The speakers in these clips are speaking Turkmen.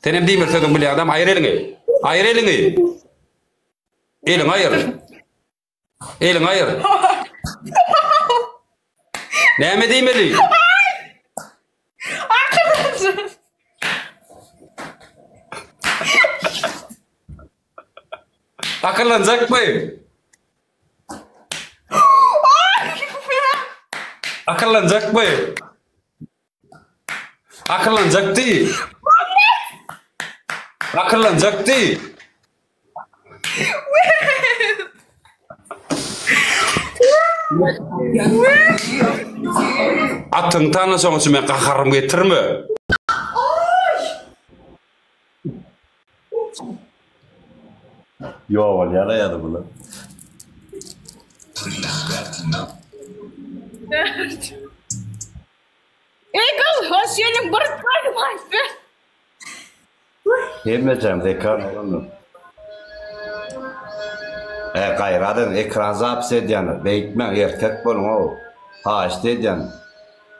Senem diýmeli sözüň bilýän adam aýyr eliňi. Aýyr eliňi. Eliňi aýyr. Eliňi aýyr. Näme diýmeli? Akyllanjakmy? Akyllanjakmy? Akyllanjak diý. Akyllanjak diý. Atyňy tana şoň üçin men gaharym getirme. Ýogalýar ýa-da bular. Eý gyz hoş geldiň bir aýdym aýdyp ber. Hemmejem ekran oglanlar. E gaýrat ediň ekran zapis edýänler beýtmäň erkek boluň ow haýyşt edýän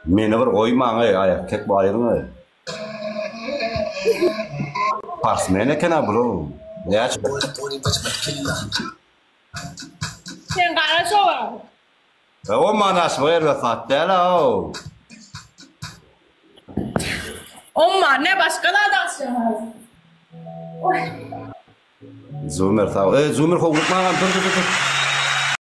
meni bir goýmaň eý erkek bu aýryň eý. Parsmen eken a bular näçe. Sen gara şowa. O manaşma erbet zat däl-ow. Omma ne başga zat alşyň. Zumer sag. Ey Zumer howlukma dur dur dur.